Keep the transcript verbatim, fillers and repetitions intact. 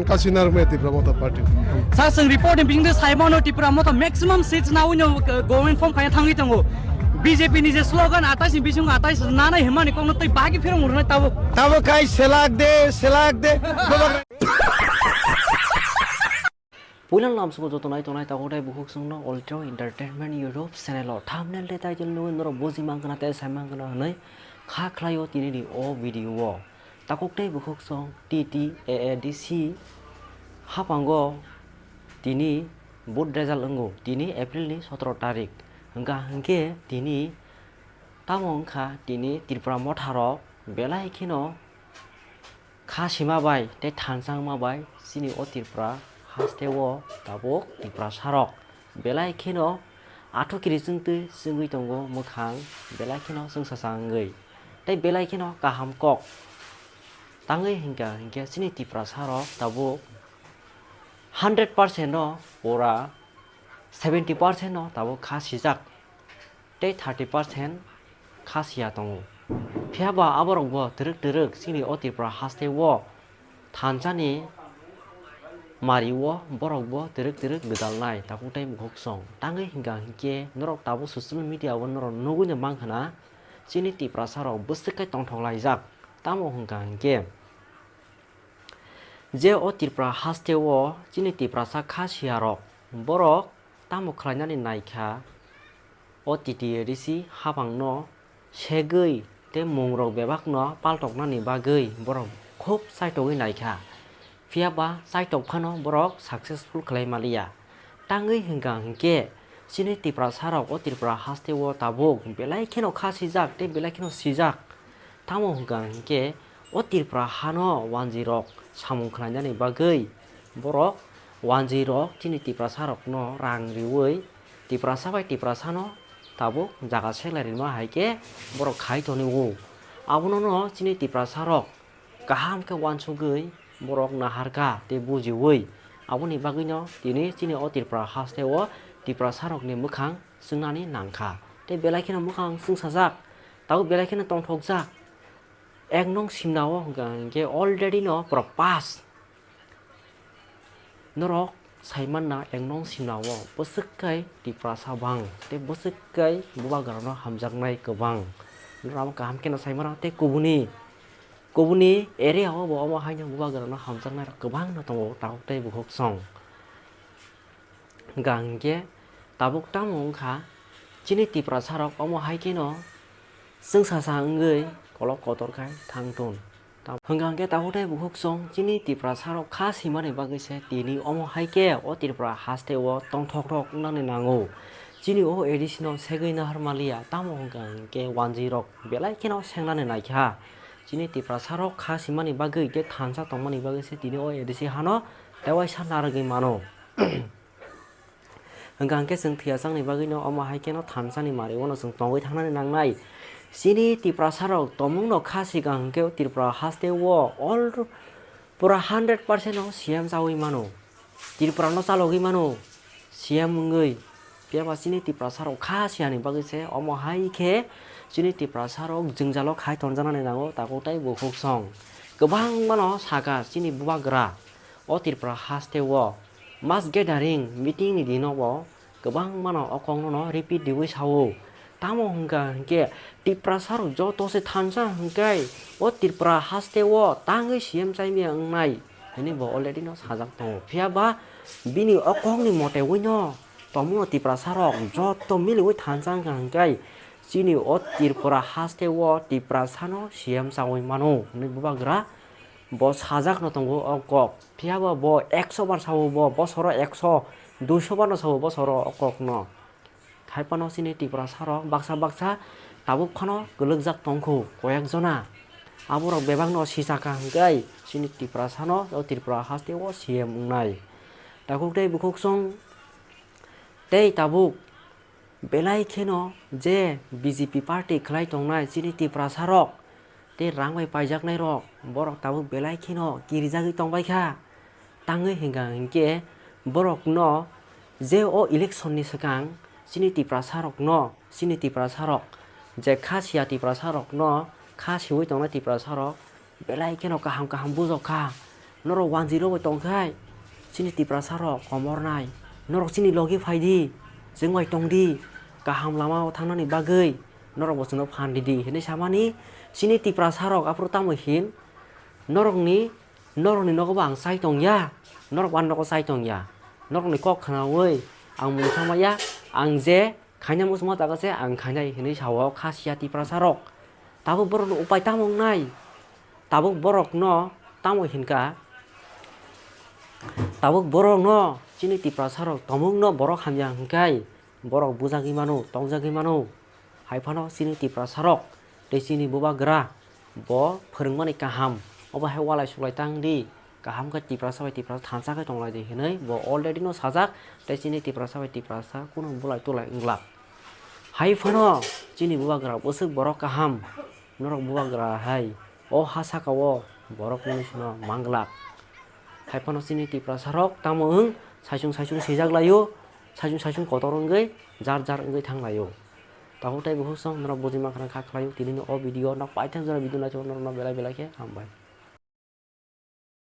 Kasi narwkmaya Tipra Motha Party. Sa chwng report ni bisingtwi sai mano Tipra Motha maximum seats nawi no, uh, government form khaina thangwi tongo. B J P ni je slogan atais ni bising atais nanai himani kokno tei bahai khe phirong rwnai tabuk. Tabuk khai selak de, selak de. Puila lamsongo joto nai tongnai takhuk tei bukhuk chwngno Oltro Entertainment YouTube channel o thumbnail tei title nugwi norok buji mankha tei sai mankha hwnwi kha khlaio tinini o video o. Takhuk tei bukhuk chwng T T A A D C haphango tini vote result wngo, tini April ni sotoro tarik. Hwnkha hwnkhe tini tamo wngkha tini Tripura motha rok belai kheno kha sima bai tei thansa wngma bai chini o Tripura haste o tabuk Tiprasa rok belai kheno athukiri chwngtwi chwngwi tongo mwkhang belai kheno chwngsacha wngwi tei belai kheno kaham kok tangwi hwnkha hwnkhe chini Tiprasa rok tabuk hundred percent no pura seventy percent no tabuk kha sijak. Tei thirty percent kha siya tongo. Phiya ba aborok bo twrwk twrwk chini o Tripura haste o thansa ni mari o borok bo twrwk twrwk gwdalnai takhuk tei bukhuk song. Tangwi hwnkha hwnkhe norok tabuk social media o norok nugwi no mankha na chini Tiprasa rok bwswk khe tongthok laijak. Tamo hwnkha hwnkhe je o Tripura haste o chini Tiprasa kha siya rok borok tamo khlainani naikha, o T T A D C haphangno segwi tei mungrok bebakno paltoknani bagwi borok khub chaitogwi naikha. Phiya ba chaitok phano borok successful khlai maliya. Tangwi hwnkha hwnkhe chini Tiprasa rok o Tripura haste o tabuk belai kheno kha sijak tei belai kheno sijak. Tamo hwnkha hwnkhe o Tripura hano wanjwi rok samung khlainani bagwi borok wanjwi rok chini Tiprasa rokno rang riwi Tiprasa bai Tiprasano tabuk jaga seklai rima hai khe borok khai tonwi o. Abono no chini Tiprasa rok kaham khe uansugwi borok naharkha tei bujiwi aboni bagwino tini chini o Tripura haste o Tiprasa rokni mwkhang chwngnani nangkha tei belai kheno mwkhang chwngsajak tabuk belai kheno tongthokjak. Ek nong simna o hwnkha hwnkhe already no pura pass. Norok sai manna ek nong simna o bwswk kai Tiprasa bang tei bwswk kai bubagrano hamjaknai kwbang. Norok amo kaham kheno sai mano tei kubuni, kubuni area o bo omo haino bubagrano hamjaknai rok kwbangno tongo takhuk tei bukhuk song. Hwnkha hwnkhe tabuk tamo wngkha chini Tiprasa rok omo hai kheno chwngsasa wngwi kolok kotor khai thang thun. Tam-, hwnkha hwnkhe tabuk tei bukhuk song chini Tiprasa rok kha simani bagwi se tini omo hai khe o Tripura haste o tongthok rok wngnani nango. Chini o A D C no segwi nahar maliya tamo hwnkha hwnkhe wanjwi rok belai kheno sengnani naikha. Chini Tiprasa rok kha simani bagwi tei thansa tongmani bagwi se tini o A D C hano tei waisa narwgwi mano. Hwnkha hwnkhe chwng thwiya changni bagwino omo hai kheno thansa ni mari o no chwng tongwi thangnani nangnai. Chini Tiprasa rok tongmung no kha swkang hwnkhe Tripura haste o all pura hundred percent no C M chawi mano. Tripura no chalogwi mano C M wngwi. Phiya ba chini Tiprasa rok kha siyani bagwi se omo hai khe chini Tiprasa rok jwngjalo khai tonjaknani nango takhuk tei bukhuk song. Kwbangma no saka chini bubagra o Tripura haste o mass gathering meeting ni dino bo kwbangma no o kok no repeat riwi sao. Tamo hwnkha hwnkhe Tiprasa rok joto se thansa hwnkhe o Tripura haste o tangwi C M chaimaya wngnai hwnwi bo already no sajak tongo. Phiya ba bini o kok ni mote wi no tongmung no Tiprasa rok joto miliwi thansa wngkha hwnkhe chini o Tripura haste o Tiprasa no C M chawi mano hwnwi bubagra bo sajak no tongo o kok. Phiya ba bo ekso bar sao bo bosoro ekso, duiso bar no sao bosoro o kok no. Hai phano chini Tiprasa rok baksa baksa tabuk phano kwlwkjak tongkhu koyek jona. Aborok bebak no sisaka hwnkhe chini Tiprasa no o Tripura haste o C M wngnai. Takhuk tei bukhuk song tei tabuk belai kheno je B J P party khlai tongnai chini Tiprasa rok tei rang bai paijaknai rok borok tabuk belai kheno kirijagwi tongbai kha. Tangwi hwnkha hwnkhe borokno je o election ni swkang chini Tiprasa rokno, chini Tiprasa rok je kha siya Tiprasa rokno kha siwi tongnai Tiprasa rok belai kheno kaham kaham bujok kha. Norok wanjwi rok bai tongkhai, chini Tiprasa rok komor nai, norok chini logi phaidi, chwng bai tongdi, kaham lama o thangnani bagwi norok bo chwngno phan ridi hinwi samani. Chini Tiprasa rok aphuru tamo hin, norokni, norokni nogo bo ang chai tongya, norok ani nogo chai tongya, norokni kok khnaui ang mungsa maya, ang je khaina muchungma jaga se ang khainai hinwi sao kha siya Tiprasa rok. Tabuk borokno upai tamo wngnai? Tabuk borokno tamo hinkha? Tabuk borokno chini Tiprasa rok tomungno borok hamya hwnkhe borok bujagwi mano, tongjagwi mano. Hai phano chini Tiprasa rok tei chini bubagra bo phwrwngmani kaham, obo hai walai suklai tang di. Kaham khe Tiprasa bai Tiprasa thansa khe tong lai di hinwi bo already no sajak, tei chini Tiprasa bai Tiprasa kunu bulai tulai wng glak. Hai phano chini bubagra bwswk borok kaham, norok bubagra hai o ha saka o borok mwnwi sano mang glak. Hai phano chini Tiprasa rok tamo wng saichung saichung swijak lai o, saichung saichung kotor wngwi jar jar wngwi thang lai o. Tabuk tei bukhuk song norok bujima khna kha khlai o, tini ni o video nok paithak jora video naithok norok no belai belai khe hambai.